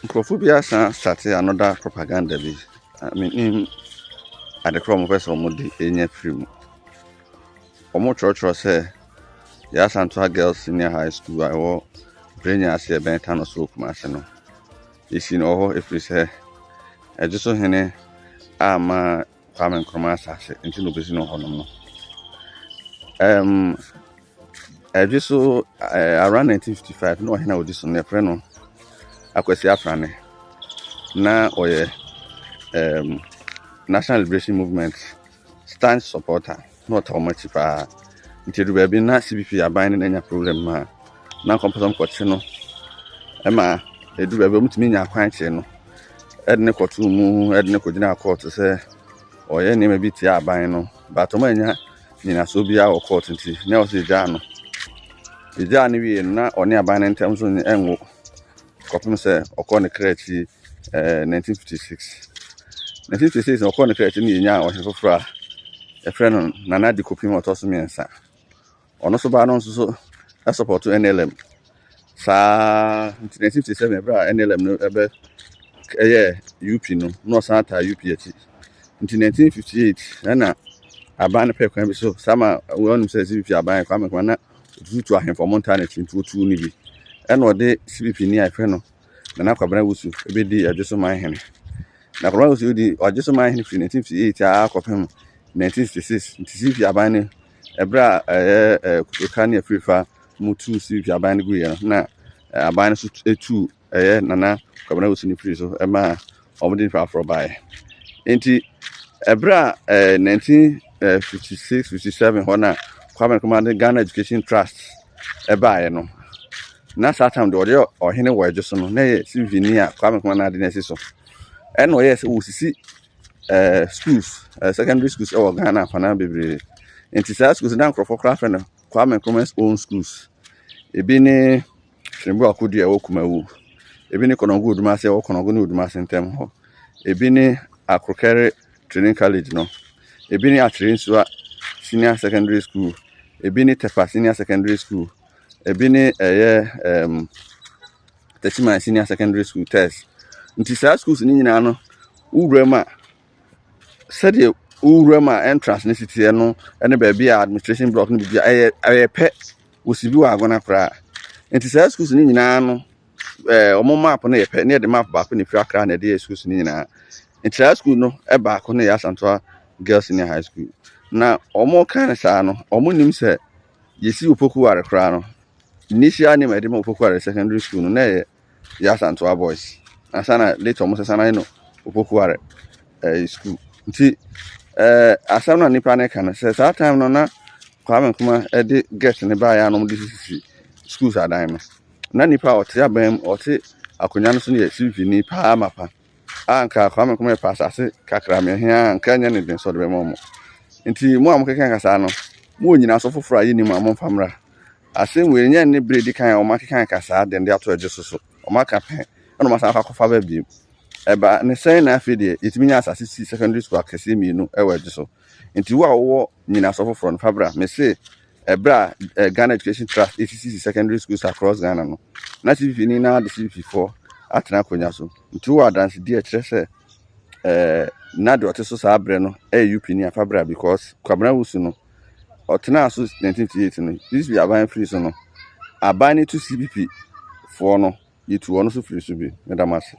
Nkurɔfoɔ bi asan start another propaganda bi. Mennim ade korɔ a wɔpɛ sɛ wɔde nya firi mu. Wɔretwerɛtwerɛ sɛ Yaa Asantewaa Girls Senior High School a ɛwɔ Brenya ase a ɛbɛn Tano so wɔ Kumasi no, yɛsii no wɔ hɔ ɛfiri sɛ Ɛgye so hene amma Kwame Nkrumah asase nti na wɔbɛsi no wɔ hɔnom no. Ɛgye so around 1955 na ɔhene a ɔdi so no yɛfrɛ no Akwasi Afrane. Na ɔyɛ National Liberation Movement staunch supporter na ɔtaa wɔn akyi paa. Nti ɛduru baabi na CPP aban no anya problem ma na nkɔmpɛ sɛ ɔmkɔkye no ma ɛduru baabi ɔmutumi nya kwan kyee no ɛde ne kɔtoo mu, ɛde ne kɔgyinaa court sɛ ɔyɛ nneɛma bi tia aban no, but ɔmo anya nyinasoɔ biara wɔ court, nti na ɛwɔ sɛ yɛgyaa no. Yɛgyaa no wie no, na ɔne aban no ntam nso ɛnwo kɔpem sɛ ɔkɔɔ ne kra akyi 1956. 1956 na ɔkɔɔ ne kra akyi no, yɛnyaa ɔhene foforɔ a yɛfrɛ no Nana Adi Kopim a ɔtɔ so mmiɛnsa. Ɔno nso baa no nso so ɛsupport NLM saa, nti 1957 ɛberɛ a NLM no ɛbɛ ɛyɛ UP no, na ɔsan taa UP akyi. Nti 1958 ɛna aban no pɛ kwan bi so saa ma wɔnim sɛ CPP aban Kwame Nkrumah na otutu ahemfo ɔmo ntaa n'akyi, nti otuu no bi, ɛna ɔde CPP ni a yɛfrɛ no Nana Kwabena Wusu ɛbɛdi Ɛdwe so man hene. Na Kwabena Wusu di Ɔdwe so man hene firi 1958 a akɔpem 1966. Nti CPP aban no, ɛberɛ a ɛyɛ Kotoka ne Afirifa mu tuu CPP aban no guiɛ no, na aban no nso etuu ɛyɛ Nana Kwabena Wusu no firi so ɛma wɔde nipa aforɔ baeɛ. Nti ɛberɛ a 1956 57 hɔ na Kwame Nkrumah de Ghana Education Trust ɛbaeɛ no, na saa time deɛ ɔde ɔhene wɔ Ɛdwo so no na yɛ CPP ni a Kwame Nkrumah na ade no asi so, ɛna ɔyɛɛ sɛ wɔsisi schools, secondary schools ɛwɔ Ghana afanaa bebree. Nti saa schools na nkurɔfoɔ koraa frɛ no Kwame Nkrumah's own schools. Ebi ne Twene Akodua a ɛwɔ Kumawu, ebi ne Kɔnɔngo Odumase a ɛwɔ Kɔnɔngo ne Odumase ntam hɔ, ebi ne Akrokɛre Training College no, ebi ne Akyerɛ Senior Secondary School, ebi ne Tepa Senior Secondary School, ebi ne ɛyɛ Techiman Senior Secondary School test. Nti saa schools no nyinaa no, wowura mu a, sɛdeɛ wowura mu a entrance ne si teɛ no ne baabi a administration block no bibi ɛyɛ pɛ. Wosi bi wɔ Agona koraa. Nti saa schools no nyinaa no, ɔmo map no yɛ pɛ, ne yɛde map baako na efiri Accra na yɛde yɛ schools no nyinaa. Nti saa school no ɛbaako no yɛ Asantewa Girls Senior High School. Na ɔmo ka no saa no, ɔmo nim sɛ yɛsi Opoku Ware koraa no, initial name a yɛde ma Opoku Ware Secondary School no na yɛ Yaa Asantewaa Boys ansa na later ɔmo sesa na yɛ no Opoku Ware school. Nti asɛm no a nipa no ka no sɛ saa time no na Kwame Nkrumah ɛde GET ne baeɛ a na ɔmo de sisi schools adan no, na nipa a ɔte aban mu, ɔte akonnwa no so no yɛ CPP ni paa mapa a nka Kwame Nkrumah yɛ pɛ asase kakra mmeɛhia a nka nyɛ ne den sɛ ɔde bɛma ɔmo. Nti mo a mokeka kasa no, mo wɔ nyinaso foforɔ a yɛnim a momfa mmra. Asɛm wei nyɛ ne bere di kan a ɔmo akeka kasa den de ato Ɛgye so so. Ɔmo aka pɛn ɛna ɔmo asan akɔ akɔfa ba bio. Ɛba ne sɛn na afei deɛ yɛtumi nya asase si secondary school akɛseɛ mmienu ɛwɔ Ɛgye so? Nti wo a wowɔ nyinaso foforɔ no, fa bra. Mese ɛberɛ a Ghana Education Trust esisi secondary schools across Ghana no, na CPP ni na de CPP foɔ atena akonnwa so. Nti wowɔ adansedie a ɛkyerɛ sɛ na deɛ ɔte so saa berɛ no ɛyɛ UP ni a, fa bra, because Kwabena Wusu no ɔtenaa so 1958 no, CPP aban firi so no, aban no tu CPP foɔ no, yɛtu ɔno nso firi so bi. Meda mo ase.